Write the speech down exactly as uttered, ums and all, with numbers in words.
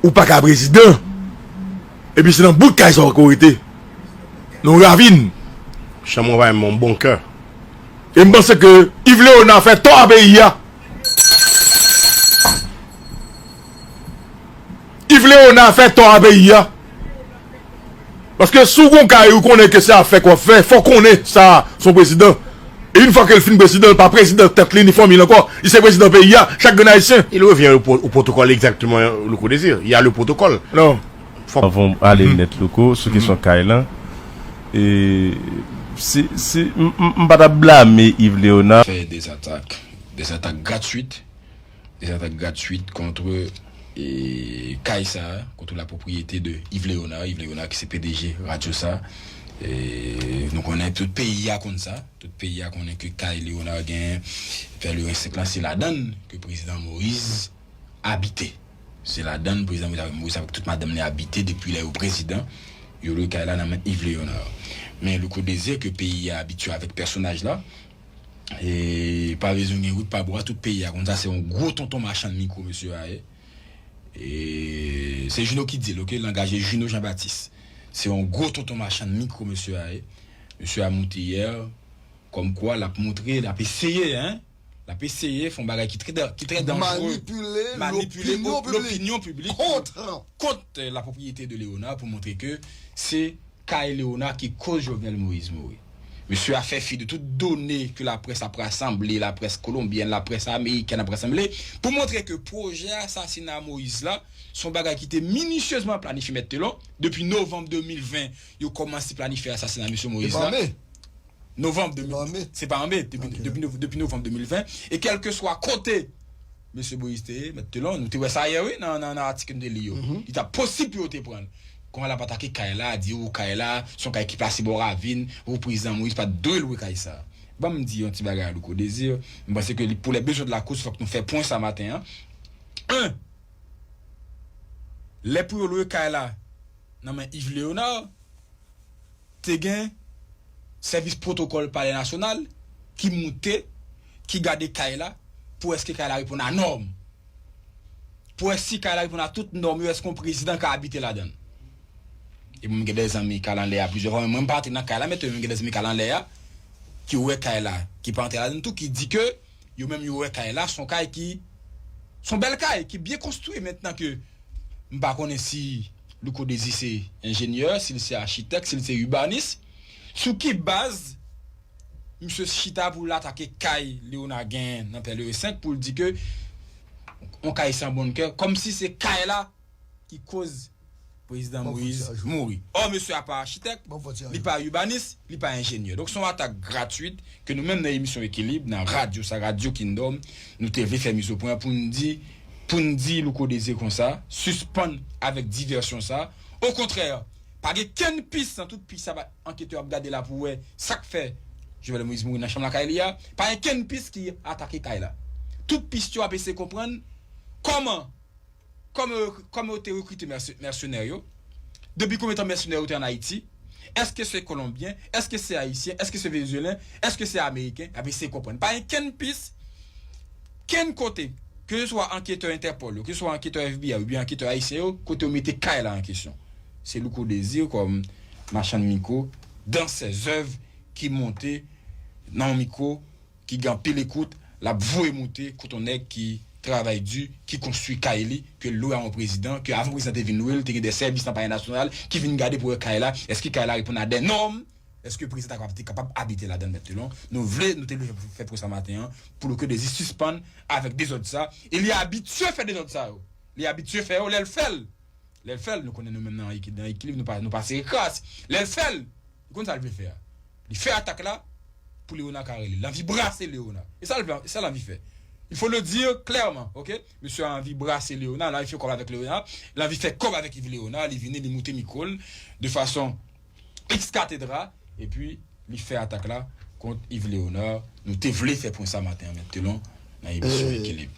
Ou pa ka prezidan. Epi se nan bout kay sa w ko rete. Nan yon ravin. Chanm ou pa menm yon bon kè. E m panse ke Yves Léonard fè tò a peyi a. Yves Léonard fè tò a peyi a. Paske si w gon kay ou konnen ke se afè k w ap fè, fò w konnen sa se yon prezidan. E yon fwa ke l fin prezidan, l pa prezidan tèt li ni fanmi l ankò. Li se prezidan peyi a, chak grenn ayisyen. Il revient au, au protocole exactement, Louko Désir. Il y a le protocole. Non. Anvan ale nèt Louko, sou kesyon kay lan. E, si, si, m, m, m pa t ap blame Yves Léonard. Fè des attaques, des attaques gratuites, des attaques gratuites contre e, kay sa, contre la propriété de Yves Léonard, Yves Léonard ki se P D G radyo sa. E, nou konnen tout peyi a konn sa, tout peyi a konnen ke kay Léonard gen, fè le senk lan se ladann ke prezidan Moïse abite. Se ladann prezidan Moïse avèk, Moïse avèk tout madanm li abite depi lè yo prezidan. Yo lwe kay la nan men Yves Léonard. Men Louko Désir ke peyi a abitye avèk pèsonaj la. E pa bezwen gen wout pa bwa, tout peyi a konn sa, se yon gwo tonton machann mikwo mesye a ye. E se Juno ki di l, ok, langaj Juno Jean Baptiste. Se yon gwo tonton machann mikwo mesye a ye. Mesye a moute yè, kòmkwa l ap montre, l ap eseye, en, l ap eseye fè yon bagay ki trè, ki trè danjere. Manipile lopinyon piblik kont kont la propriété de Léonard pou montre ke se kay Léonard ki koz Jovenel Moïse mouri. Mesye a fè fi de tout done ke laprès ap rasanble, laprès kolonbyèn, laprès amerikèn ap rasanble pou montre ke pwojè asasina Moïse la se yon bagay ki te minisyezman planifye, Mèt Telon. Depi novanm de mil ven, yo kòmanse planifye asasina mesye Moïse la. Novanm de mil ven. Se pa an me. Depi, depi, depi novanm de mil ven. E kèlkeswa kote mesye Moïse te ye, Mèt Telon, nou te wè sa yè, wi, nan, nan, nan atik ke m te li yo. Li t ap posib pou yo te pran l. Kòman l ap atake kay la, di ou kay la, se yon kay ki plase bò ravin, ou prezidan Moïse pa t dwe lwe kay sa. Ban m di yon ti bagay a Louko Désir, m panse ke li, pour les besoins de la cause, fòk nou fè pwen sa maten an. En, lè pou yo lwe kay la nan men Yves Léonard, te gen sèvis pwotokòl Palè Nasyonal ki moute, ki gade kay la, pou èske kay la reponn a nòm. Pou wè si kay la reponn a tout nòm yo, èske yon prezidan ka abite ladan l. E mwen, m gen de zanmi k al anlè a plizyè fwa, men mwen, m pa antre nan kay la, men tou, mwen gen de zanmi k al anlè a, ki wè kay la, ki pa antre ladan l tou, ki di ke yo menm, yo wè kay la, se yon kay ki, se yon bèl kay, ki byen konstwi. Mentnan ke m pa konnen si Louko Désir se enjenyè, si l se achitèk, si l se ibanis, sou ki baz misye chita pou l atake kay Léonard genyen nan Pèlerin senk pou l di ke yon kay san bon kè, kòmsi se kay la ki koz prezidan Moïse mouri. Ò, mesye a pa achitèk, li pa ibanis, li pa enjenyè. Donk, se yon atak gratwit ke nou menm nan emisyon Ekilib, nan radyo sa, Radyo Kingdom, nou te vle fè mizopwen pou n di, pou n di Louko Désir konsa, sispann avèk divèsyon sa. Okontrè, pa gen kenn pis nan tout pis sa, anketè yo ap gade la pou wè sa k fè Jovenel Moïse mouri nan chanm lakay li a. Pa gen kenn pis ki atake kay la. Tout pis yo ap eseye konprann kòman, kòman yo, kòman yo te rekrite mèse-, mèsenè yo. Depi konbyen tan mèsenè yo te ann Ayiti? Èske se Kolonbyen? Èske se Ayisyen? Èske se Venezuelyen? Èske se Ameriken? Y ap eseye konprann. Pa gen kenn pis, kenn kote, ke se swa anketè Entèpòl yo, ke se swa anketè F B I oubyen anketè ayisyen yo, kote yo mete kay la an kesyon. Se Louko Désir kòm machann mikwo, dansè zèv ki monte nan yon mikwo, ki gen anpil ekout, l ap voye moute kot yon nèg ki travay di, ki konstwi kay li, ke l lwe a yon prezidan, ke avan prezidan te vin lwe l, te gen de sèvis nan Palè Nasyonal ki vin gade pou wè kay la, èske kay la reponn a de nòm, èske prezidan ta kapab, te kapab abite ladan l, Mèt Telon. Nou vle, nou te vle fè pwen sa maten an, pou Louko Désir sispann avèk dezòd sa, e li abitye fè dezòd sa yo. Li abitye fè yo, lè l fè l, Lè l fè l, nou konnen nou menm nan Ekilib, nan Ekilib, nou pa, nou pa sere kras. Lè l fè l, nou konn sa l vle fè a. Li fè atak la pou Léonard ka rele. L anvi brase Léonard. E sa l vle, e sa l anvi fè. Il faut le dire clairement, ok? Mesye a anvi brase Léonard, l anvi fè kòb avèk Léonard, l anvi fè kòb avèk Yves Léonard, li vini, li moute mikwo l de fason ex cathedra, epi li fè atak la kont Yves Léonard. Nou te vle fè pwen sa maten an, Mèt Telon, nan emisyon Ekilib.